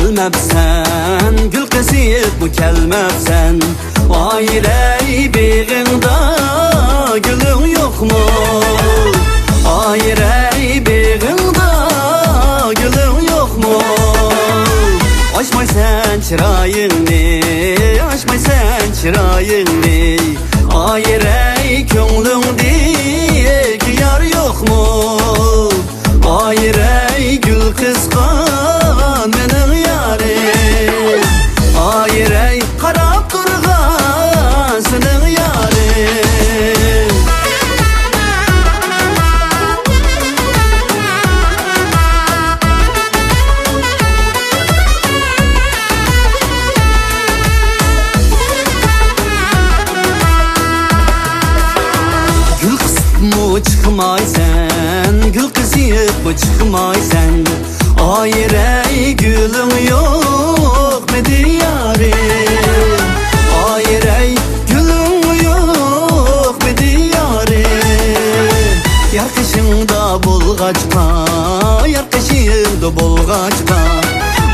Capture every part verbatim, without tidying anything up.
كەلمەپسەن، گۈل قىسىپمۇ كەلمەپسەن. ئايرەي بېغىڭدا گۈلۈڭ يوقمۇ؟ ئايرەي بېغىڭدا گۈلۈڭ يوقمۇ؟ ئاچمايسەن چىرايىڭنى، ئاچمايسەن چىرايىڭنى. ئايرەي كۆڭلۈڭدىكى يار يوقمۇ؟ ئايرەي گۈل قىسقان مېنىڭ يارىم. ئايرەي قاراپ تۇرغان سېنىڭ يارىڭ. گۈل قىسىپمۇ چىقمايسەن، گۈل قىسىپمۇ چىقمايسەن. ئايرەي گۈلۈڭ يوقمىدى يارىم؟ ئايرەي گۈلۈڭ يوقمىدى يارىم؟ يار قېشىڭدا بولغاچقا، يار قېشىڭدا بولغاچقا،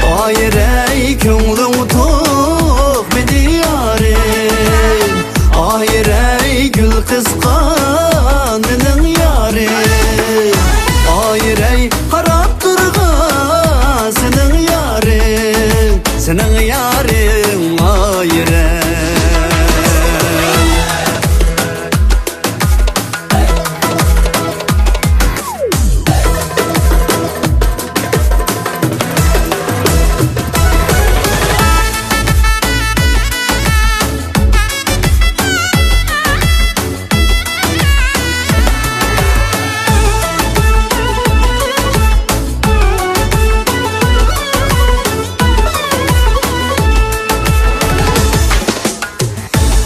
ئايرەي كۆڭلۈڭ توقمىدى يارىم؟ ئايرەي گۈل قىسقان مېنىڭ يارىم. ئايرەي قاراپ تۇرغان سېنىڭ يارىڭ، سېنىڭ يارىڭ ئايرەي.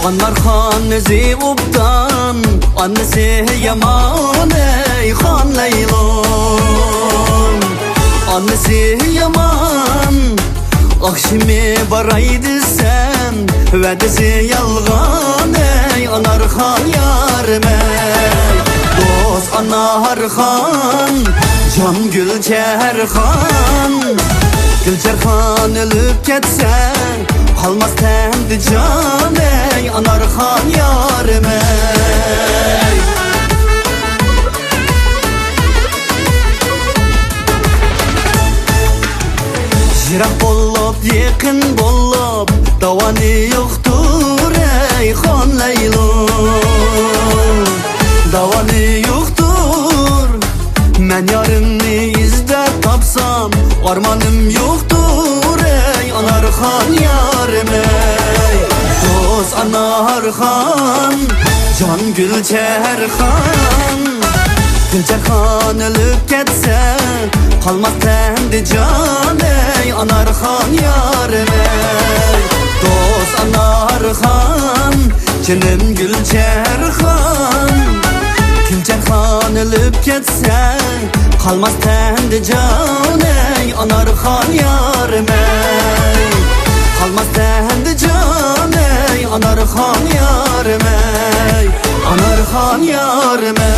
ئانارخان ئۆزى ئوبدان، ئانىسى يامان، ئەي خان لەيلۇم. ئانىسى يامان، ئاخشىمى باراي دېسەم، ۋەدىسى يالغان، ئەي ئانارخان يارىم ئەي. دوست ئانارخان، جان گۈلچەھەرخان، گۈلچەھەرخان ئۆلۈپ كەتسە، قالماس تەندە جان، ئەي ئانارخان يارىم ئەي. يىراق بولۇپ، يېقىن بولۇپ، داۋانى يوقتۇر، ئەي خان لەيلۇم. داۋانى يوقتۇر، مەن يارىمنى ئىزدەپ تاپسام، ئارمانىم يوقتۇر، ئەي ئانارخان يارىم ئەي. دوست ئانارخان، جان گۈلچەھەرخان، گۈلچەھەرخان ئۆلۈپ كەتسە، قالماس تەندە جان، ئەي ئانارخان يارىم ئەي. دوست ئانارخان، جېنىم گۈلچەھەرخان، گۈلچەھەرخان ئۆلۈپ كەتسە، قالماس تەندە جان، ئەي ئانارخان يارىم ئەي. قالماس تەندە جان، ئەي ئانارخان يارىم ئەي. ئانارخان يارىم ئەي.